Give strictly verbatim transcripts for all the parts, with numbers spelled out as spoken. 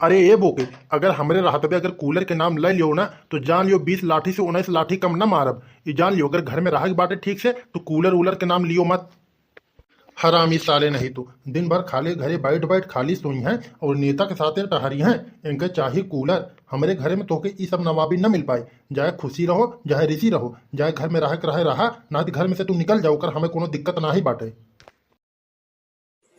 अरे ए बोके, अगर हमरे रहतबे अगर कूलर के नाम ले लियो ना, तो जान लियो बीस लाठी से उन्नीस लाठी कम ना मारब। ई जान लियो, अगर घर में रहे के बाटे ठीक से, तो कूलर वूलर के नाम लियो मत। हरामी साले नहीं तो, दिन भर खाली घरे बैठ बैठ खाली सोई हैं और नेता के साथे टहरी हैं। इनके चाही कूलर। हमरे घरे में तोहके ई सब नवाबी न मिल पाए। चाहे खुशी रहो, चाहे रिसी रहो, चाहे घर में रहे के रहे रहा, ना तो घर में से तू निकल जाओ कर, हमें कोनो दिक्कत ना ही बाटे।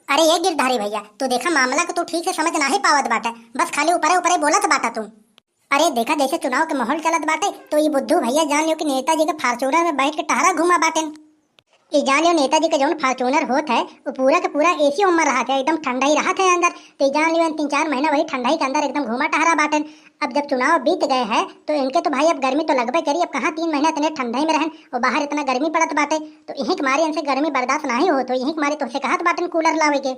अरे ये गिरधारी भैया, तू देखा मामला को तू ठीक से समझ नाही पावत बाटे, बस खाली ऊपरे ऊपरे बोलत बाटा तू। अरे देखा, जैसे चुनाव के माहौल चलत बाटे, तो ये बुद्धू भैया जान लियो कि नेताजी के Fortuner में बैठ के टहरा घूमा बाटेन। ये जान लियो नेताजी के जौन Fortuner होत है, वो पूरा के पूरा AC ओमा रहत है, एकदम ठंडा ही रहत है अंदर। तो ये जान लियो इन तीन चार महीना वही ठंडा ही के अंदर एकदम घूमा टहरा बाटेन। अब जब चुनाव बीत गए हैं, तो इनके तो भाई अब गर्मी तो लगबे करी। अब कहाँ तीन महीना इतने ठंडा ही में रहन और बाहर इतना गर्मी पड़त बाटे, तो यही के मारे इनसे गर्मी बर्दाश्त नाही होत हो, यही के मारे तोहसे कहत बाटेन कूलर लावे के।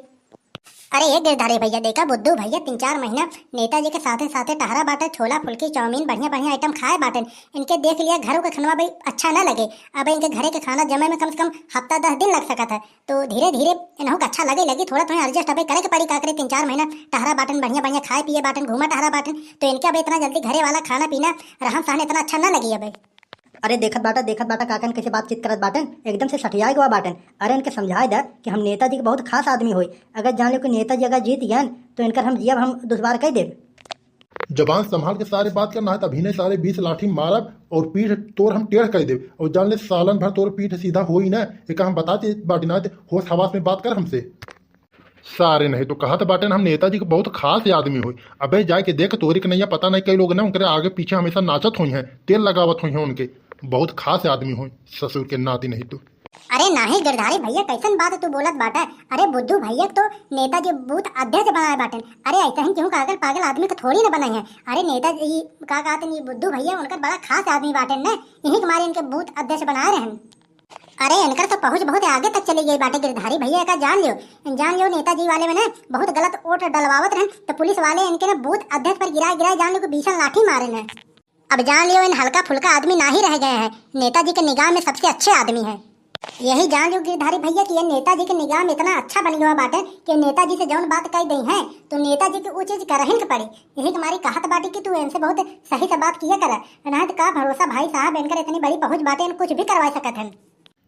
अरे ये गिरधारी भैया, देखा बुद्धू भैया तीन चार महीना नेताजी के साथे साथे टहरा बाटे, छोला फुल्की चाउमीन बढ़िया बढ़िया आइटम खाए बाटेन। इनके देख लिया घरों के खनवा भाई अच्छा ना लगे। अब इनके घरे के खाना जमे में कम से कम हफ्ता दस दिन लग सकत है। तो धीरे धीरे इनहू के अच्छा लगे लगी, थोड़ा थोड़ा एडजस्ट अबे करे के पड़ी, का करे, तीन चार महीना टहरा बाटेन, बढ़िया बढ़िया खाए पिए बाटेन, घूमा टहरा बाटेन, तो इनके अब इतना जल्दी घरे वाला खाना पीना रहन सहन इतना अच्छा ना लगी अबे। अरे देखत बाटा, देखत बाटा काकन कैसे बातचीत करत बाटेन, एकदम से सठियाए गवा बाटेन। अरे इनके समझाए दे कि हम नेताजी के बहुत खास आदमी होई, अगर जान लो कि नेताजी अगर जीत गयन तो इनकर हम जियब हम दुश्वार कह देब। जबान संभाल के सारे बात करना है, तभी नहीं सारे बीस लाठी मारब और पीठ तोर हम टेढ़ कर देब। और जान ले सालन भर तोर पीठ सीधा होई ना, एक हम बताते बाटी ना, होश हवास में बात कर हमसे। सारे नहीं तो कहत बाटेन हम नेताजी के बहुत खास आदमी होई। अबे जाए के देख, तोरी के नैया पता नहीं कई लोग ना उनके आगे पीछे हमेशा नाचत होई हैं, तेल लगावत होई हैं उनके। बहुत खास आदमी होई ससुर के नाती नहीं तो। अरे नाही गिरधारी भैया, कैसन बात तू बोलत बाटे? अरे बुद्धू भैया के तो नेताजी बूथ अध्यक्ष बनाए बाटेन। अरे ऐसा ही क्यों पागल पागल आदमी के थोड़ी ना बनाए हैं। अरे नेताजी का कहते नहीं, बुद्धू भैया उनकर बड़ा खास आदमी बाटेन ने, यही के मारे इनके बूथ अध्यक्ष बनाए रहन। अरे इनकर तो पहुँच बहुत आगे तक चली गई बाटे गिरधारी भैया, का जान लियो, जान लियो नेताजी वाले में ना बहुत गलत वोट डलवावत रहन, तो पुलिस वाले इनके ना बूथ अध्यक्ष पर गिराए गिराए जान लियो कि बीसन लाठी मारे ने। अब जान लियो इन हल्का फुल्का आदमी नाही रह गए हैं, नेताजी के निगाह में सबसे अच्छे आदमी हैं। यही जान लियो गिरधारी भैया कि ये नेताजी के निगाह में इतना अच्छा बन गया बाटे कि नेताजी से जौन बात कह दई है तो नेताजी के वो चीज करहिन के पड़ी। यही तुम्हारी कहत बाटी कि तू इनसे बहुत सही से बात किया कर, ना तो का भरोसा भाई साहब, इनकर इतनी बड़ी पहुँच बाटे, इन कुछ भी करवा सकत हैं।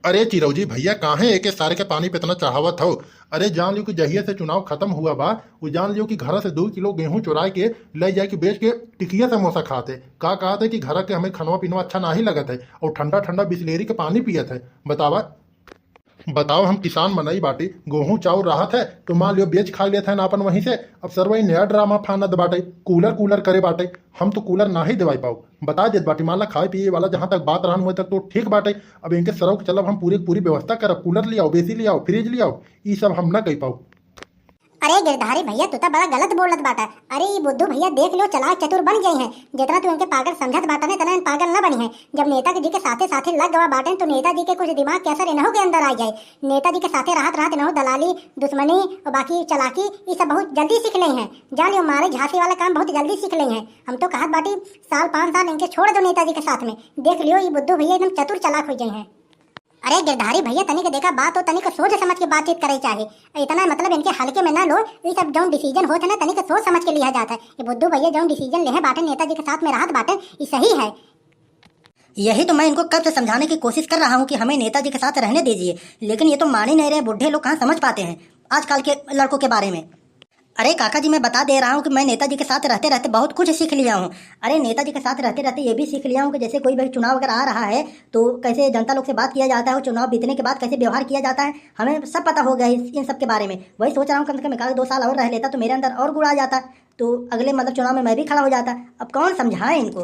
अरे चिरौजी भैया, काहे एके सारे के पानी पे इतना चढ़ावत हो? अरे जान लियो कि जहिया से चुनाव खत्म हुआ बा, वो जान लियो कि घर से दो किलो गेहूं चुराए के ले जाए के बेच के टिकिया समोसा खाते। का कहते कि घर के हमें खानवा पीनवा अच्छा नाही लगत है और ठंडा ठंडा बिसलेरी के पानी पियत है। बतावा, बताओ, हम किसान मनई बाटी, गेहूं चाउर रहत है तो मान लियो बेच खा लेत है ना अपन वहीं से। अब सरवा ई नया ड्रामा फानत बाटे, कूलर कूलर करे बाटे। हम तो कूलर नाही देवाई पाओ, बता देत बाटी, मान ला खाए पिए वाला जहाँ तक बात रहन हुए तक तो ठीक बाटे। अब इनके सरव के चलब हम पूरी पूरी व्यवस्था करब, कूलर ले आओ, एसी ले आओ, फ्रिज ले आओ, ई सब हम ना कह पाओ। अरे गिरधारी भैया, तू तो बड़ा गलत बोलत बाटा। अरे ई बुद्धू भैया देख लो, चालाक चतुर बन गए हैं। जितना तू इनके पागल समझत बाटा ना, इतना इन पागल ना बनी है। जब नेताजी के साथे साथे लग गवा बाटे तो नेताजी के कुछ दिमाग के असर इनहू के अंदर आ जाए। नेताजी के साथे रहत रहत इनहू दलाली, दुश्मनी और बाकी चालाकी ई सब बहुत जल्दी सीख ले हैं। जान लियो मारे झांसे वाला काम बहुत जल्दी सीख ले हैं। हम तो कहत बाटी साल पाँच साल इनके छोड़ दो नेताजी के साथ में, देख लियो ई बुद्धू भैया एकदम चतुर चालाक हो गए हैं। अरे गिरधारी भैया, तनिक देखा बात हो, तनिक सोच समझ के बातचीत करे चाहे। इतना मतलब इनके हल्के में ना लो, ये सब जौन डिसीजन होत है ना, तनिक सोच समझ के लिया जात है। ये बुद्धू भैया जौन डिसीजन लेहे बाटे नेताजी के साथ में रहत बाटे, ये सही है। यही तो मैं इनको कब से समझाने की कोशिश कर रहा हूँ कि हमें नेताजी के साथ रहने दीजिए, लेकिन ये तो मान ही नहीं रहे। बूढ़े लोग कहाँ समझ पाते हैं आजकल के लड़कों के बारे में। अरे काका जी, मैं बता दे रहा हूँ कि मैं नेताजी के साथ रहते रहते बहुत कुछ सीख लिया हूँ। अरे नेताजी के साथ रहते रहते ये भी सीख लिया हूँ कि जैसे कोई भी चुनाव अगर आ रहा है तो कैसे जनता लोग से बात किया जाता है और चुनाव बीतने के बाद कैसे व्यवहार किया जाता है, हमें सब पता हो गया है इस, इन सब के बारे में। वही सोच रहा हूँ कम से कम एक आध दो साल और रह लेता तो मेरे अंदर और गुण आ जाता, तो अगले मतलब चुनाव में मैं भी खड़ा हो जाता। अब कौन समझाए इनको?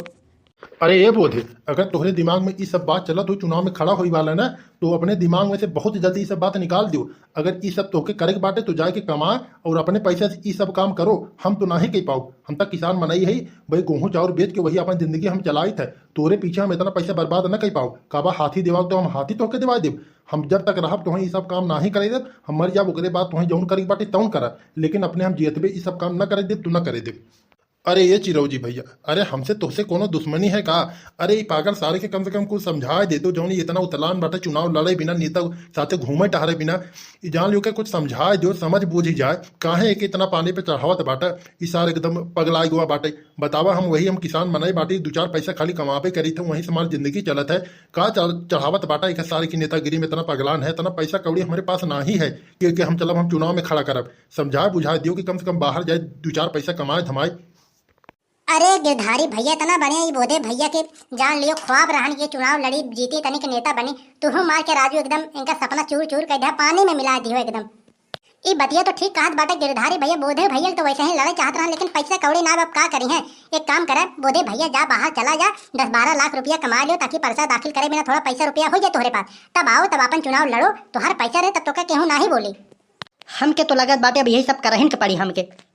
अरे ए बोधे, अगर तोहरे दिमाग में ई सब बात चलत हो चुनाव में खड़ा होई वाला ना, तो अपने दिमाग में से बहुत जल्दी ई सब बात निकाल दियो। अगर ई सब तोहके करे के बाटे तो जाए के कमा और अपने पैसा से ई सब काम करो। हम तो नाही कह पाओ, हम तक किसान मनई है भाई, गेहूं चाउर बेच के वही अपन जिंदगी हम चलाइत है। तोरे पीछे हम इतना पैसा बर्बाद न कह पाओ। काबा हाथी देवाओ तो हम हाथी तोहके दिवा देब। हम जब तक रहब तोहें ई सब काम नाही करे देब, हम मर जाब ओकरे बाद तोहें जौन करे के बाटे तौन करा, लेकिन अपने हम जियतबे ई सब काम न करे देब, तू न करे देब। अरे ये चिरौजी भैया, अरे हमसे तोहसे कोनो दुश्मनी है का? अरे ई पागल सारे के कम से कम कुछ समझाए देतो, जौन ई इतना उतलान बाटे चुनाव लड़े बिना, नेता साथे घूमे टहरे बिना। ई जान लियो के कुछ समझाए दियो, समझ बूझी जाए, काहे एके इतना पानी पे चढ़ावत बाटे? ई सारे एकदम पगलाए गुआ बाटे। बतावा, हम वही, हम किसान मनई बाटी, दू चार पैसा खाली कमाबे करी थे, वहीं से हमार जिंदगी चलत है। का चढ़-, चढ़ावत बाटा एक सारे की नेतागिरी में? इतना पगलान है, इतना पैसा कौड़ी हमरे पास नाही है कि, कि हम चलब, हम चुनाव में खड़ा करब। समझाए बुझाए दियो कि कम से कम बाहर जाए, दू चार पैसा कमाए धमाए। अरे गिरधारी भैया, इतना बढ़िया ई बोधे भैया के, जान लियो ख्वाब रहन के चुनाव लड़ी, जीती, तनिक नेता बनी। तुहू मार के राजू एकदम इनका सपना चूर चूर कर दिया, पानी में मिला दियो एकदम। ई बतिया तो ठीक कहत बाटे गिरधारी भैया, बोधे भैया तो वैसे ही लड़े चाहत रहन, लेकिन पैसा कौड़ी ना, अब का करी है? एक काम करे बोधे भैया, जा बाहर चला जा, दस बारह लाख रुपया कमा लियो, ताकि पर्चा दाखिल करे बिना थोड़ा पैसा रुपया हो जाए तोहरे पास, तब आओ, तब अपन चुनाव लड़ो, तोहर पैसा रहे तब तोका केहू नाही बोली। हमके तो लगत बाटे अब यही सब करहिन के पड़ी हमके।